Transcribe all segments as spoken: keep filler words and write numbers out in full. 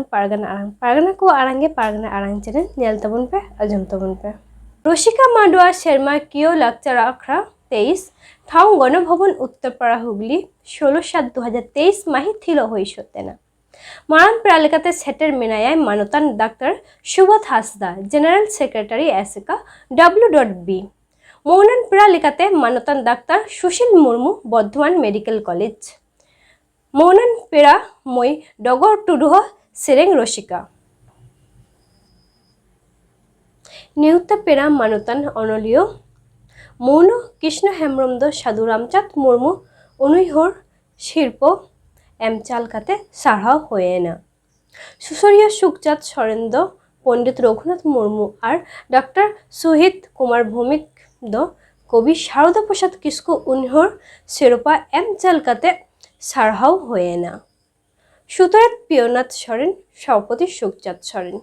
ᱯᱟᱨᱜᱟᱱᱟ ᱟᱲᱟᱝ, ᱯᱟᱨᱜᱟᱱᱟ ᱠᱚᱣᱟᱜ ᱟᱲᱟᱝ ᱜᱮ ᱯᱟᱨᱜᱟᱱᱟ ᱟᱲᱟᱝ ᱪᱮᱱᱮᱞ, ᱧᱮᱞ ᱛᱟᱵᱚᱱ ᱯᱮ, ᱟᱸᱡᱚᱢ ᱛᱟᱵᱚᱱ ᱯᱮ᱾ ᱨᱚᱥᱤᱠᱟ ᱢᱟᱰᱣᱟ ᱥᱮᱨᱢᱟᱠᱤᱭᱟᱹ ᱞᱟᱠᱪᱟᱨ ᱟᱠᱷᱲᱟ ᱛᱮᱭᱤᱥ, ᱴᱷᱟᱶ ᱜᱚᱱᱚᱵᱷᱚᱵᱚᱱ ᱩᱛᱛᱚᱨᱯᱟᱲᱟ ᱦᱩᱜᱽᱞᱤ, ᱥᱳᱞᱳ ᱥᱟᱛ ᱫᱩ ᱦᱟᱡᱟᱨ ᱛᱮᱭᱤᱥ ᱢᱟᱹᱦᱤᱛ ᱦᱤᱞᱳᱜ ᱦᱩᱭ ᱥᱟᱹᱛ ᱮᱱᱟ᱾ ᱢᱟᱨᱟᱝ ᱯᱮᱲᱟ ᱞᱮᱠᱟᱛᱮ ᱥᱮᱴᱮᱨ ᱢᱮᱱᱟᱭᱟᱭ ᱢᱟᱱᱚᱛᱟᱱ doctor Subodh Hansda, general secretary ᱮᱥᱮᱠᱟ ᱰᱟᱵᱞᱤᱭᱩ ᱰᱚᱴ ᱵᱤ᱾ ᱢᱟᱹᱱᱟᱱ ᱯᱮᱲᱟ ᱞᱮᱠᱟᱛᱮ ᱢᱟᱱᱚᱛᱟᱱ doctor Sushil Murmu, Bardhaman medical college. ᱢᱟᱹᱱᱟᱱ ᱯᱮᱲᱟ ᱢᱟᱹᱭ ᱰᱚᱜᱚᱨ ᱴᱩᱰᱩ ᱦᱚᱸ ᱥᱮᱨᱮᱧ ᱨᱚᱥᱤᱠᱟ᱾ ᱱᱮᱣᱛᱟ ᱯᱮᱲᱟ ᱢᱟᱱᱚᱛᱟᱱ ᱚᱱᱚᱞᱤᱭᱟᱹ ᱢᱳᱦᱱᱚ ᱠᱨᱤᱥᱱᱚ ᱦᱮᱢᱵᱨᱚᱢ ᱫᱚ ᱥᱟᱹᱫᱷᱩ ᱨᱟᱢᱪᱟᱸᱫᱽ ᱢᱩᱨᱢᱩ ᱩᱱᱩᱭᱦᱟᱹᱨ ᱥᱤᱨᱯᱟᱹ ᱮᱢ ᱪᱟᱞ ᱠᱟᱛᱮ ᱥᱟᱨᱦᱟᱣ ᱦᱩᱭᱮᱱᱟ᱾ ᱥᱩᱥᱟᱹᱨᱤᱭᱟᱹ ᱥᱩᱠᱪᱟᱸᱫᱽ ᱥᱚᱨᱮᱱ ᱫᱚ ᱯᱚᱱᱰᱤᱛ ᱨᱚᱜᱷᱩᱱᱟᱛᱷ ᱢᱩᱨᱢᱩ ᱟᱨ ᱰᱟᱠᱛᱟᱨ ᱥᱩᱦᱤᱛ ᱠᱩᱢᱟᱨ ᱵᱷᱳᱣᱢᱤᱠ ᱫᱚ ᱠᱚᱵᱤ ᱥᱟᱨᱚᱫᱟ ᱯᱨᱚᱥᱟᱫᱽ ᱠᱤᱥᱠᱩ ᱩᱱᱩᱭᱦᱟᱹᱨ ᱥᱤᱨᱯᱟᱹ ᱮᱢ ᱪᱟᱞ ᱠᱟᱛᱮ ᱥᱟᱨᱦᱟᱣ ᱦᱩᱭᱮᱱᱟ᱾ ᱥᱩᱛᱨᱮᱛ ᱯᱤᱭᱳᱱᱟᱛᱷ ᱥᱚᱨᱮᱱ, ᱥᱚᱵᱷᱟᱯᱚᱛᱤ ᱥᱩᱠᱪᱟᱸᱫᱽ ᱥᱚᱨᱮᱱ᱾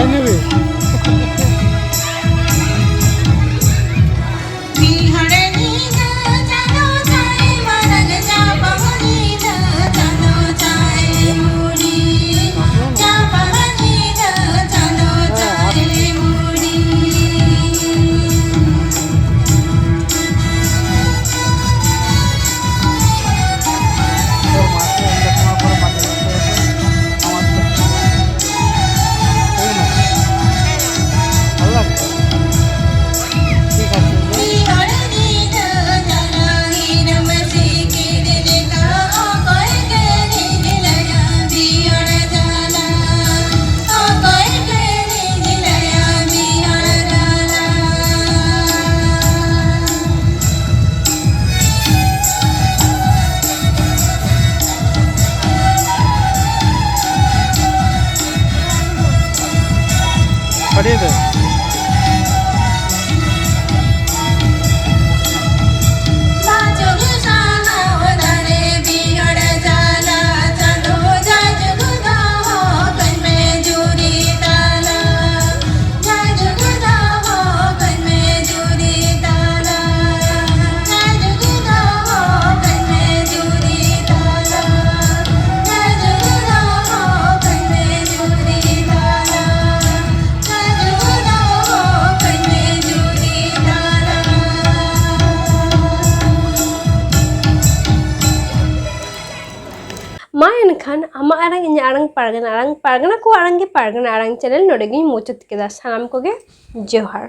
ᱟᱭᱱᱮ ᱵᱤ᱾ ᱢᱟ ᱮᱱᱠᱷᱟᱱ ᱟᱢᱟᱜ ᱟᱲᱟᱝ, ᱤᱧᱟᱹᱜ ᱟᱲᱟᱝ, ᱯᱟᱨᱜᱟᱱᱟ ᱟᱲᱟᱝ, ᱯᱟᱨᱜᱟᱱᱟ ᱠᱚᱣᱟᱜ ᱟᱲᱟᱝ ᱜᱮ ᱯᱟᱨᱜᱟᱱᱟ ᱟᱲᱟᱝ ᱪᱮᱱᱮᱞ ᱱᱚᱰᱮ ᱜᱤᱧ ᱢᱩᱪᱟᱹᱫ ᱠᱮᱫᱟ᱾ ᱥᱟᱱᱟᱢ ᱠᱚᱜᱮ ᱡᱚᱦᱟᱨ᱾